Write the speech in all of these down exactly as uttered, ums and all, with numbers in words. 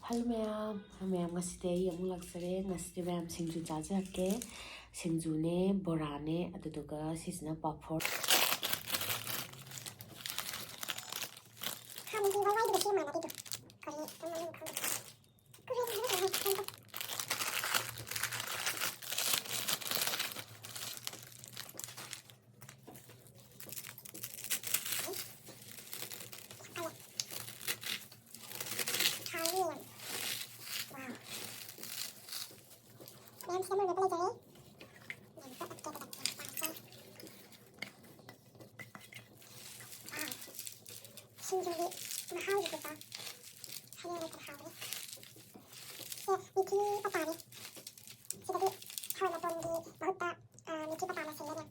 Hello ꯃꯌꯥꯝ, hello ꯃꯌꯥꯝ, ꯉꯁꯤꯗꯤ ꯑꯩ ꯑꯃꯨꯛ ꯂꯥꯛꯆꯔꯦ꯫ ꯉꯁꯤꯗꯤ ꯃꯌꯥꯝ ꯁꯤꯡꯖꯨ ꯆꯥꯖꯔꯛꯀꯦ꯫ ꯁꯤꯡꯖꯨꯅꯦ, ꯕꯣꯔꯥꯅꯦ, ꯑꯗꯨꯗꯨꯒ ꯁꯤꯁꯤꯅ ꯄꯥꯐꯣꯔ꯫ ꯍꯥꯟꯅꯒꯤ ꯋꯥꯏ ꯋꯥꯏꯗꯨꯒ ꯁꯤ ꯃꯥꯟꯅꯗꯦꯗꯣ꯫ ꯀꯔꯤ ꯀꯔꯝꯕꯅꯣ ꯈꯪꯗꯦ꯫ ꯀꯔꯤ ꯍꯥꯏꯅ ꯇꯧꯔꯦ? ꯃꯌꯥꯝ ꯁꯦꯝꯃꯒ ꯂꯩꯖꯔꯦ꯫ ꯌꯥꯝ ꯇꯞꯅ ꯇꯞꯅ ꯇꯞꯅ ꯇꯥꯁꯦ꯫ ꯁꯤꯡꯖꯨꯒꯤ ꯃꯍꯥꯎꯁꯤꯗꯤꯀꯣ ꯍꯥꯏꯅꯤꯡꯉꯥꯏ ꯂꯩꯇꯅ ꯍꯥꯎꯕꯅꯤ꯫ ꯁꯦ ꯃꯤꯊꯤ ꯄꯇꯥꯅꯤ꯫ ꯁꯤꯗꯗꯤ ꯍꯋꯥꯏ ꯃꯇꯣꯟꯒꯤ ꯃꯍꯨꯠꯇ, ꯑ, ꯃꯤꯊꯤ ꯄꯇꯥꯅ ꯁꯤꯜꯂꯦꯅꯦ꯫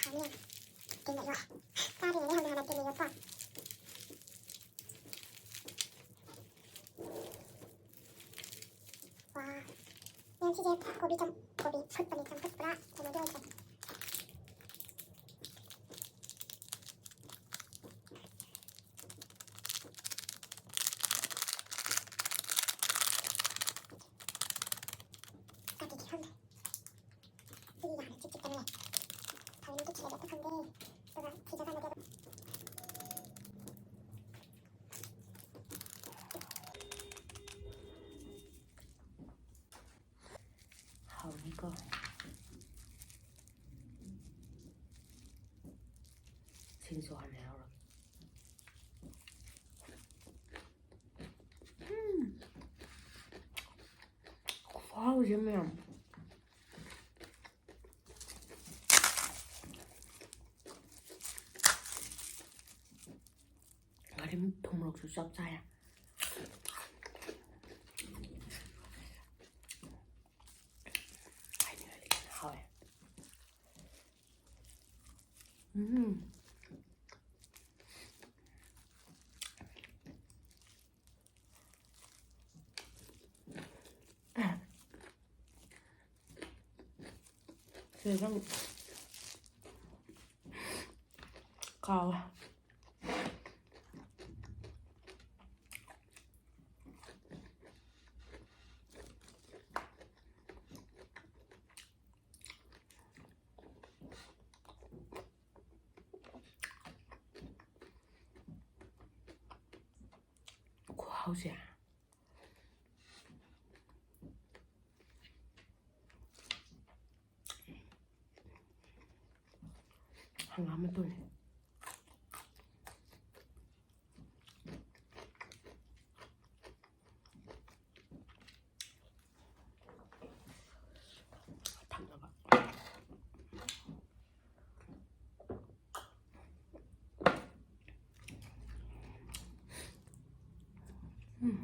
ꯍꯥꯎꯅꯤ꯫ ꯇꯤꯟꯒ ꯌꯣꯠꯂꯦ꯫ ꯆꯥꯗ꯭ꯔꯤꯉꯩꯗ ꯍꯥꯟꯅ ꯍꯥꯟꯅ ꯇꯤꯟꯒ ꯌꯣꯠꯄ꯫ ꯋꯥ꯫ ꯃꯌꯥꯝ ꯁꯤꯁꯦ ꯀꯣꯕꯤ ꯆꯝ-, ꯀꯣꯕꯤ ꯐꯨꯠꯄꯅꯤ, ꯆꯝꯐꯨꯠ ꯄꯨꯔꯥ ꯀꯩꯅꯣꯗꯤ ꯑꯣꯏꯗ꯭ꯔꯦ꯫ ꯀꯥꯇꯤꯗꯤ ꯈꯪꯗꯦ꯫ ꯁꯤꯗꯤ ꯌꯥꯝꯅ ꯆꯤꯛ ꯆꯤꯛꯇꯅꯦ꯫ ꯊꯥꯎ ꯃꯤꯠꯇ ꯊꯤꯜꯂꯗꯤ ꯑꯝꯇ ꯈꯪꯗꯦ꯫ ꯑꯗꯨꯒ ꯊꯤꯜꯂꯀꯥꯟꯗꯗꯤ ꯑꯗꯨꯝ ꯍꯥꯎꯅꯤꯀꯣ꯫ ꯁꯤꯡꯖꯨ ꯍꯥꯟꯅ ꯌꯥꯎꯔꯒꯦ꯫ ꯎꯝ꯫ ꯈꯨꯍꯥꯎꯁꯦ ꯃꯌꯥꯝ꯫ ꯉꯥꯔꯤ ꯊꯨꯝ ꯃꯣꯔꯣꯛꯁꯨ ꯆꯞ ꯆꯥꯏ꯫ ꯍꯥꯎꯋꯦ꯫ ꯎꯝ꯫ ꯁꯤꯗ ꯁꯨꯝ ꯀꯥꯎꯋꯦ꯫ ꯍꯧꯖꯤꯛ ꯍꯪꯒꯥꯝ ꯃꯇꯣꯟ꯫ ꯊꯝꯅꯕ꯫ ꯎꯝ꯫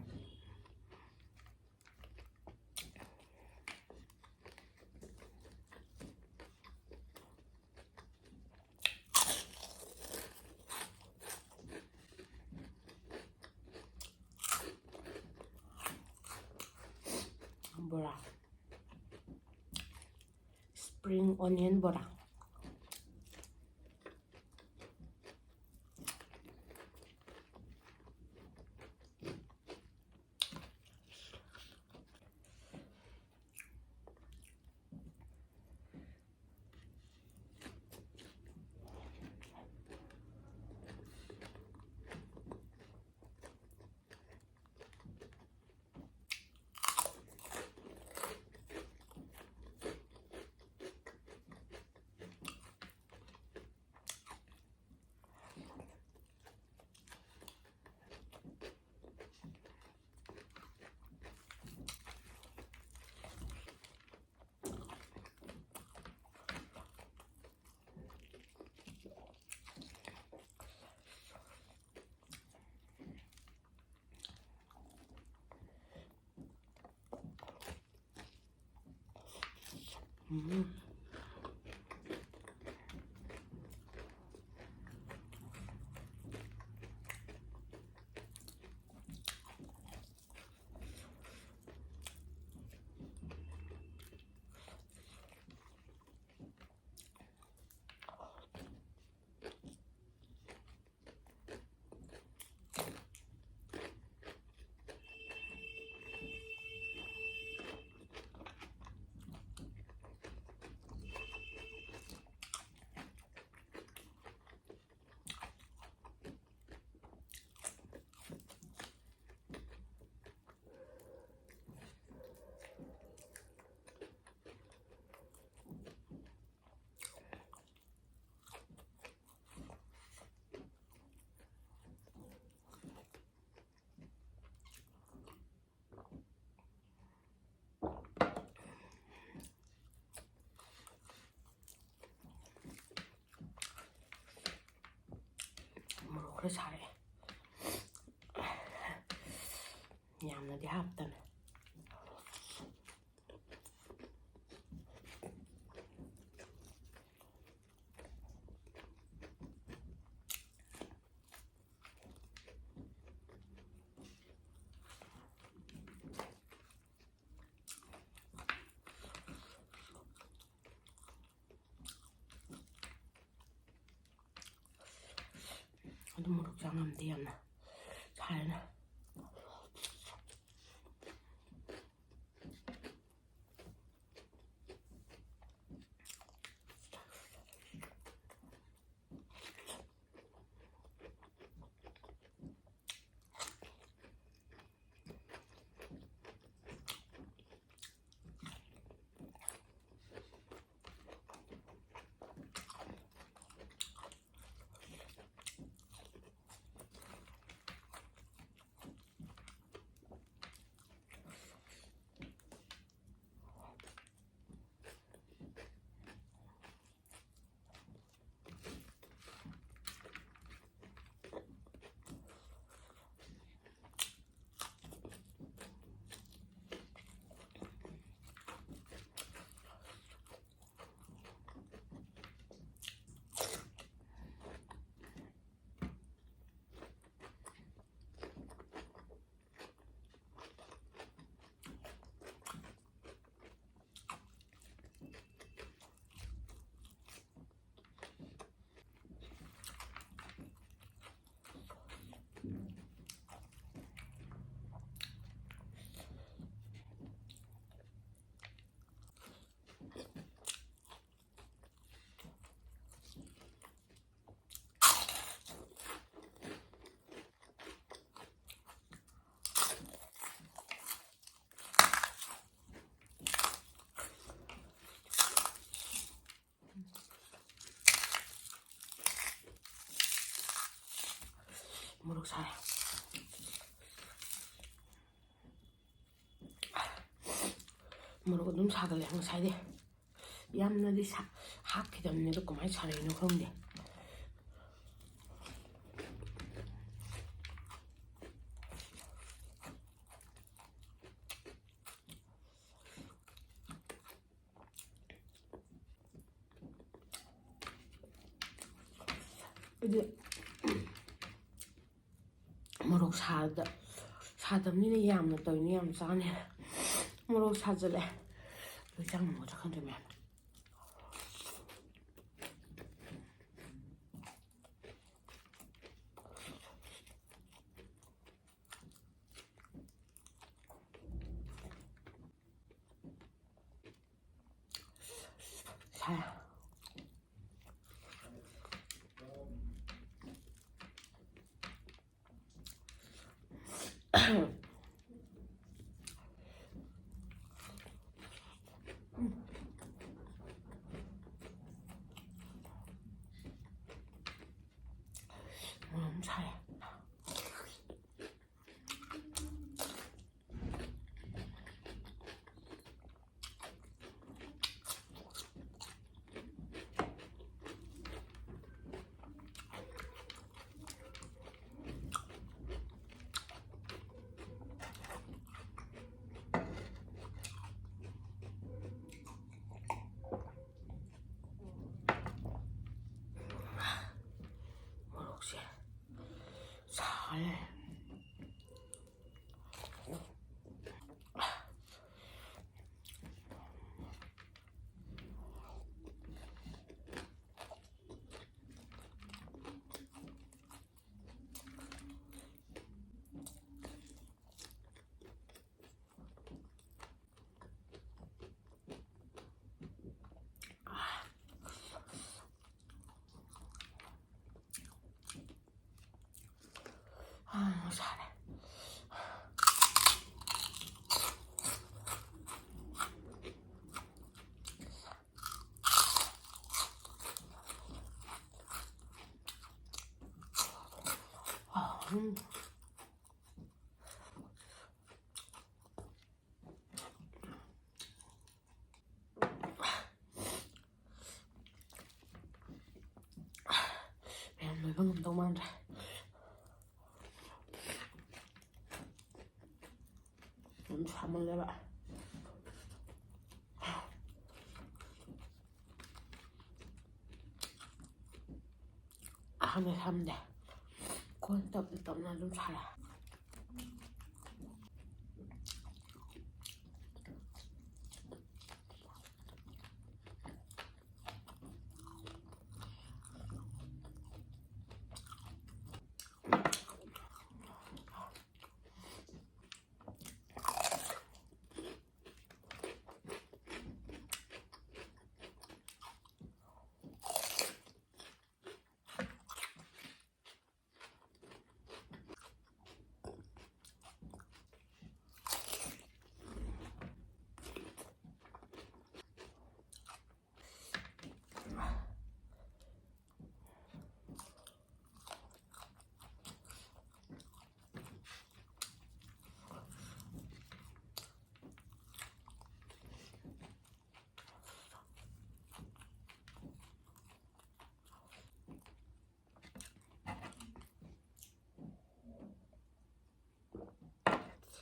ꯕꯣꯔꯥ꯫ Spring onion ꯕꯣꯔꯥ꯫ ꯎꯝ꯫ ꯌꯥꯝꯅꯗꯤ ꯍꯥꯞꯇꯅ꯫ ꯑꯗꯨ ꯃꯣꯔꯣꯛ ꯆꯥ ꯉꯝꯗꯦ, ꯌꯥꯝꯅ ꯁꯥꯏꯅ꯫ ꯃꯣꯔꯣꯛ ꯁꯥꯏ꯫ ꯃꯣꯔꯣꯛ ꯑꯗꯨꯝ ꯁꯥꯒꯠꯂꯦ ꯉꯁꯥꯏꯗꯤ꯫ ꯌꯥꯝꯅꯗꯤ ꯁꯥ-, ꯍꯥꯞꯈꯤꯗꯕꯅꯦ, ꯑꯗꯣ ꯀꯃꯥꯏꯅ ꯁꯥꯔꯛꯏꯅꯣ ꯈꯪꯗꯦ꯫ ꯃꯣꯔꯣꯛ ꯁꯥꯗ ꯁꯥꯗꯕꯅꯤꯅ ꯌꯥꯝꯅ ꯇꯧꯔꯤꯅꯤ, ꯌꯥꯝ ꯆꯥꯅꯤ꯫ ꯃꯣꯔꯣꯛ ꯁꯥꯖꯜꯂꯛꯑꯦ꯫ ꯂꯣꯏ ꯆꯪꯉꯝꯒꯗ꯭ꯔꯥ ꯈꯪꯗꯦ ꯃꯌꯥꯝ꯫ ꯁꯥꯏ꯫ ꯃꯣꯔꯣꯛ ꯑꯃ ꯁꯥꯏ꯫ ꯃꯣꯔꯣꯛꯁꯦ ꯁꯥꯔꯦ꯫ ꯁꯥꯔꯦ꯫ ꯎꯝ꯫ ꯃꯌꯥꯝ ꯂꯣꯏꯕ ꯉꯝꯗꯧ ꯃꯥꯟꯗ꯭ꯔꯦ꯫ ꯌꯥꯝ ꯁꯥꯃꯜꯂꯦꯕ꯫ ꯂꯣꯏꯁꯟꯗꯦ꯫ ꯀꯣꯟ ꯇꯞꯅ ꯇꯞꯅ ꯑꯗꯨꯝ ꯁꯥꯔꯦ꯫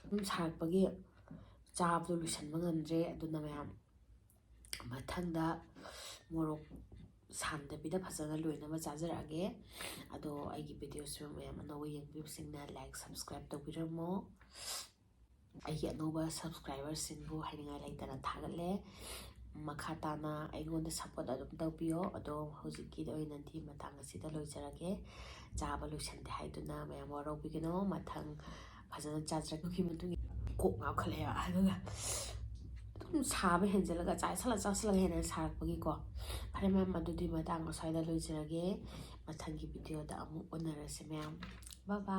ꯑꯗꯨꯝ ꯁꯥꯔꯛꯄꯒꯤ ꯆꯥꯕꯗꯣ ꯂꯣꯏꯁꯟꯕ ꯉꯝꯗ꯭ꯔꯦ꯫ ꯑꯗꯨꯅ ꯃꯌꯥꯝ, ꯃꯊꯪꯗ ꯃꯣꯔꯣꯛ ꯁꯥꯍꯟꯗꯕꯤꯗ ꯐꯖꯅ ꯂꯣꯏꯅꯕ ꯆꯥꯖꯔꯛꯑꯒꯦ꯫ ꯑꯗꯣ ꯑꯩꯒꯤ videoꯁꯨ ꯃꯌꯥꯝ ꯑꯅꯧꯕ ꯌꯦꯡꯕꯤꯕꯁꯤꯡꯅ like, subscribe ꯇꯧꯕꯤꯔꯝꯃꯣ꯫ ꯑꯩꯒꯤ ꯑꯅꯧꯕ subscriberꯁꯤꯡꯕꯨ ꯍꯥꯏꯅꯤꯡꯉꯥꯏ ꯂꯩꯇꯅ ꯊꯥꯒꯠꯂꯦ꯫ ꯃꯈꯥ ꯇꯥꯅ ꯑꯩꯉꯣꯟꯗ support ꯑꯗꯨꯝ ꯇꯧꯕꯤꯌꯣ꯫ ꯑꯗꯣ ꯍꯧꯖꯤꯛꯀꯤ ꯑꯣꯏꯅꯗꯤ ꯃꯇꯥꯡ ꯑꯁꯤꯗ ꯂꯣꯏꯖꯔꯒꯦ꯫ ꯆꯥꯕ ꯂꯣꯏꯁꯟꯗꯦ ꯍꯥꯏꯗꯨꯅ ꯃꯌꯥꯝ ꯋꯥꯔꯧꯕꯤꯒꯅꯣ꯫ ꯃꯊꯪ ꯐꯖꯅ ꯆꯥꯖꯔꯛꯄꯒꯤ ꯃꯇꯨꯡ ꯏꯟꯅ ꯀꯣꯛ ꯉꯥꯎꯈꯠꯂꯛꯑꯦꯕ꯫ ꯑꯗꯨꯒ ꯑꯗꯨꯝ ꯁꯥꯕ ꯍꯦꯟꯖꯜꯂꯒ ꯆꯥꯁꯜꯂ ꯆꯥꯁꯜꯂꯒ ꯍꯦꯟꯅ ꯁꯥꯔꯛꯄꯒꯤꯀꯣ꯫ ꯐꯔꯦ ꯃꯌꯥꯝ, ꯑꯗꯨꯗꯤ ꯃꯇꯥꯡ ꯑꯁ꯭ꯋꯥꯏꯗ ꯂꯣꯏꯖꯔꯒꯦ꯫ ꯃꯊꯪꯒꯤ videoꯗ ꯑꯃꯨꯛ ꯎꯅꯔꯁꯦ ꯃꯌꯥꯝ꯫ Bye bye꯫